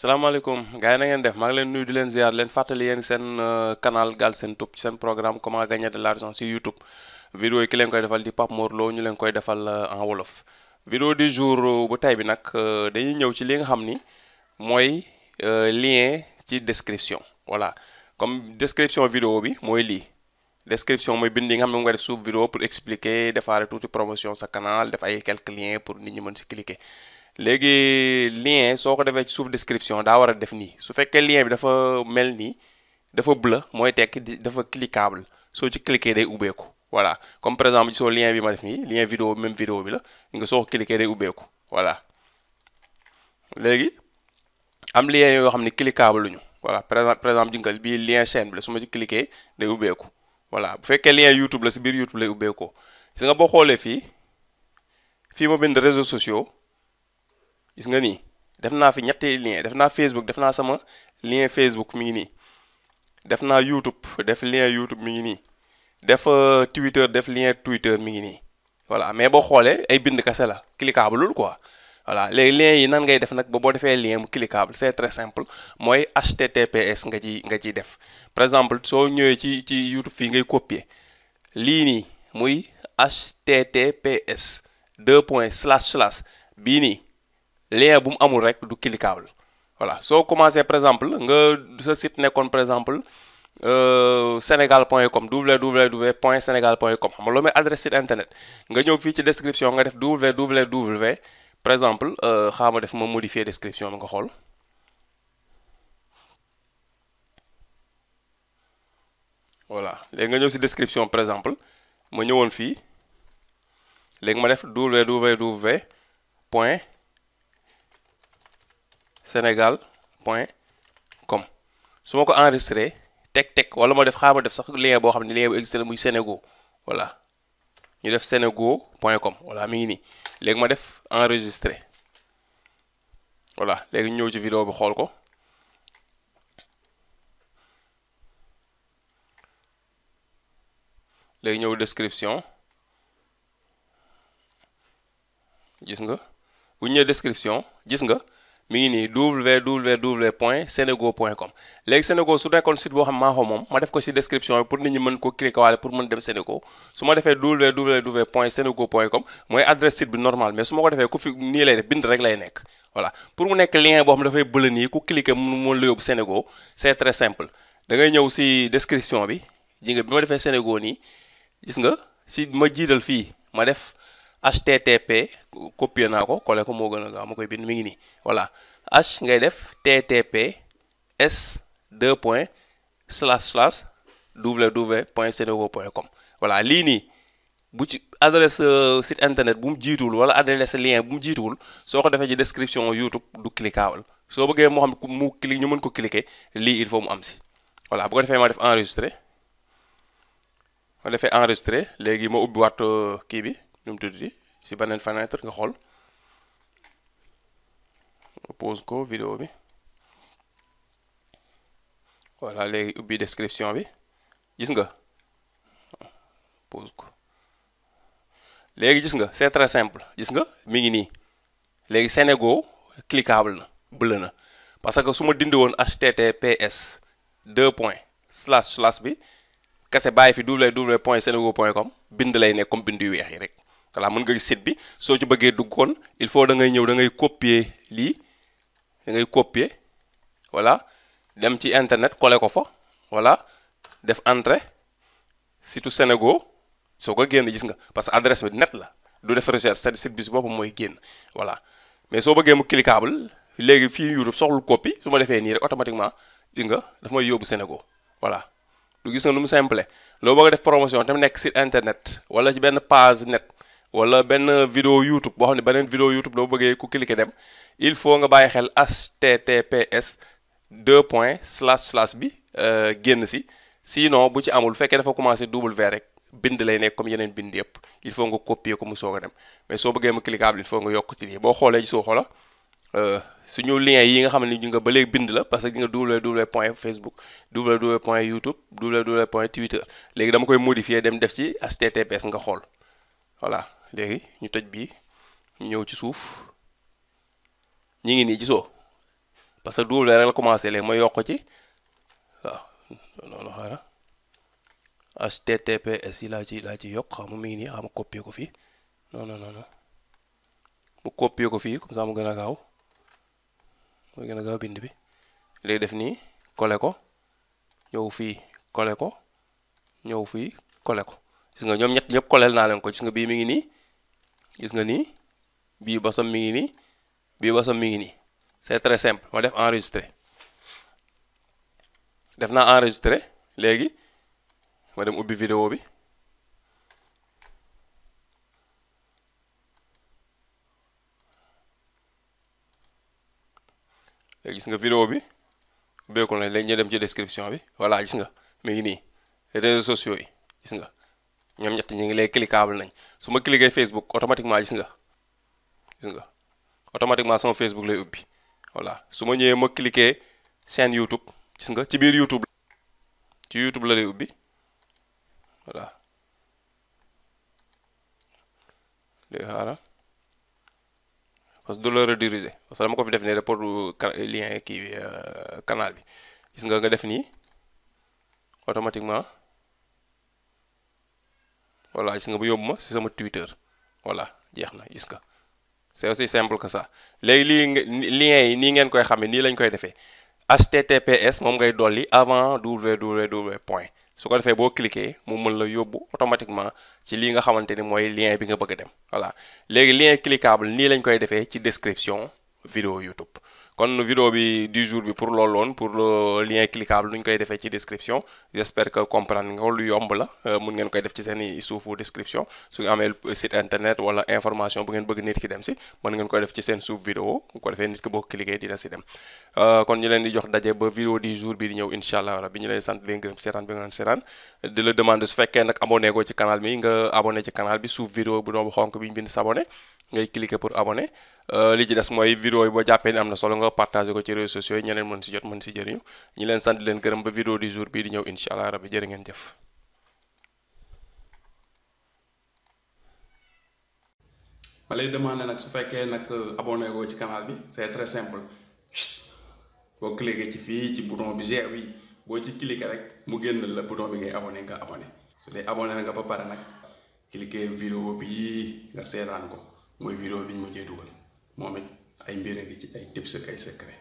salaamaaleykum gars yi na ngeen def maa ngi leen nuyu di leen ziar leen fàttali yéen seen canal Galsen Tube ci seen programme comment gagner de l'argent sur YouTube vidéo yi ki leen koy defal di Pape Mor Lo ñu leen koy defal en wolof. vidéo du jour bu tey bi nag dañuy ñëw ci li nga xam ni mooy lien ci description voilà comme description vidéo bi mooy lii description mooy bind yi nga xam ne moom nga def suuf vidéo pour expliquer defaare tuuti promotion sa canal def ay quelques liens pour nit ñi mën si cliquer. léegi lien soo ko defee ci suuf description daa war a def nii su fekkee lien bi dafa mel nii dafa bleu mooy tekki dafa cliquable soo ci cliquer day ubbeeku voilà comme par exemple soo lien bi ma def nii lien vidéo même vidéo bi la nga soo ko cliquer day ubbeeku voilà léegi am lien yoo xam ne cliquable luñu voilà par exemple jingal bii lien chaîne bi la su ma ci cliquer day ubbeeku voilà bu fekkee lien YouTube la si biir YouTube lay ubbeekoo gis nga boo xoolee fii ma bind réseaux sociaux gis nga nii def naa fi ñetti lien def naa Facebook def naa sama lien Facebook mi ngi nii def naa YouTube def lien YouTube mi ngi nii def Twitter def lien Twitter mi ngi nii voilà mais boo xoolee ay bind kese la cliquable lul quoi voilà léegi lien yi nan ngay def nag ba boo defee lien mu cliquable c'est très simple mooy HTTPS nga ciy def par exemple soo ñëwee ci YouTube fii ngay copier lii nii muy HTTPS // bii nii lien bu mu amul rek du cliquable voilà soo commencé par exemple nga sa site nekkoon par exemple senegal.com www.senegal.com xam nga loo may adresse site internet nga ñëw fii ci description nga def www par exemple xaama def ma modifier description bi nga xool voilà léegi nga ñëw si description par exemple ma ñëwoon fii léegi ma def www.senegal.com su ma ko enregistré teg wala ma def xaama def sax lien boo xam ne lien bu existé la muy Senego voilà ñu def senego.com voilà mi ngi nii léegi ma def enregistré voilà léegi ñëw ci vidéo bi xool ko léegi ñëw description gis nga bu ñëwee description gis nga mi ngi nii www.senego.com léegi Senego su nekkoon site boo xam maa ko moom ma def ko ci description bi pour nit ñi mën ko cliquer waale pour mën dem Senego su ma defee www.senego.com mooy adresse site bi normal mais su ma ko defee ku fi nii lay def bind rek lay nekk voilà pour mu nekk lien boo xam dafay bële nii ku cliquer mu la yóbbu Senego c'est très simple da ngay ñëw ci description bi ji nga bi ma defee Senego nii gis nga ci ma jiital fii ma def HTTP copier naa ko coller ko moo gën a gaaw ma koy bind mi ngi nii voilà h ngay def TTPS www.senego.com voilà lii nii bu ci adresse site internet bu mu jiituwul wala adresse lien bu mu jiituwul soo ko defee ci description YouTube du cliquable soo bëggee moo xam mu clique ñu mën ko cliquer lii il faut mu am si voilà bu ko defee ma def enregistrer ma defee enregistrer léegi ma ubbi waat kii bi nu mu tudd si beneen fenêtre nga xool pause ko vidéo bi voilà léegi ubbi description bi gis nga pause ko léegi gis nga c'est très simple gis nga mi ngi nii léegi Senego cliquable na bleu na parce que su ma dindi woon HTTPS // bi kese bàyyi fi www.senego.com bind lay nekk comme bind yu weex yi rek voilà mën nga gis site bi soo ci bëggee dugg kon il faut da ngay ñëw da ngay copier lii da ngay copier voilà dem ci internet coller ko fa voilà def entrée site Senego soo ko génn gis nga parce que adresse bi net la du def recherche c'est site bi si boppam mooy génn voilà mais soo bëggee mu cliquable léegi fii YouTube soxlul copie su ma defee nii rek automatiquement di nga daf may yóbbu Senego voilà du gis nga nu mu simple loo bëgg a def promotion tam nekk site internet wala ci benn page net wala benn vidéo YouTube boo xam ne beneen vidéo YouTube doo bëggee ku cliquer dem il faut nga bàyyi xel HTTPS // bi génn si sinon bu ci amul bu fekkee dafa commencé W rek bind lay nekk comme yeneen bind yëpp il faut nga copier ko mu soog a dem mais soo bëggee mu cliquable il faut nga yokk ci lii boo xoolee ci soo xoola suñu lien yi nga xam ne ñu nga ba léegi bind la parce que nga www.facebook www.youtube www.twitter léegi dama koy modifier dem def ci HTTPS nga xool voilà léegi ñu tëj bii ñu ñëw ci suuf ñi ngi nii gisoo parce que double rek la commencé léegi ma yokk ci waaw noonu xaaral https yi laa ci yokk xam nga mi ngi nii xam nga copier ko fii non mu copier ko fii comme ça mu gën a gaaw bind bi léegi def nii coller ko ñëw fii coller ko ñëw fii coller ko gis nga ñoom ñett ñëpp collel naa leen ko gis nga bii mi ngi nii gis nga nii bii bosam mi ngi nii bii bosam mi ngi nii c'est très simple ma def enregistrer def naa enregistrer léegi ma dem ubbi vidéo bi léegi gis nga vidéo bi ubbeeku na léegi ñu dem ci description bi voilà gis nga mi ngi nii réseaux sociaux yi gis nga ñoom ñett ñu ngi léegi cliquable nañ su ma cliquer Facebook automatiquement gis nga automatiquement sama Facebook lay ubbi voilà su ma ñëwee ma cliquer chaîne YouTube gis nga ci biir YouTube la lay ubbi voilà léegi xaaral parce que du la rediriger parce que dama ko fi def nii rek pour lien kii canal bi gis nga def nii automatiquement voilà gis nga bu yóbbu ma ci sama Twitter voilà jeex na gis nga c'est aussi simple que ça léegi lien yi nii ngeen koy xamee nii lañ koy defee https moom ngay dolli avant www point su ko defee boo cliquer mu mën la yóbbu automatiquement ci lii nga xamante ni mooy lien bi nga bëgg a dem voilà léegi lien cliquable nii lañ koy defee ci description vidéo YouTube kon vidéo bi du jour bi pour loolu woon pour le lien cliquable nu ñu koy defee ci description j'espère que comprendre nga lu yomb la mun ngeen koy def ci seen i suufu description su nga amee site internet wala information bu ngeen bëgg nit ki dem si mën ngeen koy def ci seen suuf vidéo bu ko defee nit ki boo cliquer dina si dem kon ñu leen di jox daje ba vidéo du jour bi di ñëw incha allah rabbi ñu leen sant leen gërëm seetaan bi nga leen seetaan di la demande su fekkee nag abonné goo ci canal bi nga abonné ci canal bi suuf vidéo bu doon xonk bi ñu bind s'abonné ngay cliquer pour abonner li ci des mooy vidéo yi boo jàppee ni am na solo nga partagé ko ci réseaux sociaux yi ñeneen mën si jot mën si jëriñu ñu leen sant leen gërëm ba vidéo du jour bii di ñëw incha allah rabbi jërë ngeen jëf. ma lay demandé nag su fekkee nag abonné goo ci canal bi c'est très simple boo cliquer ci fii ci bouton bi G bi boo ci cliquer rek mu génn la bouton bi ngay abonné nga abonné su dee abonné nga ba pare nag cliquer vidéo bi nga seetaan ko mooy vidéo bi ñu mujjee dugal moom it ay mbir a ngi ci ay tips ak ay secret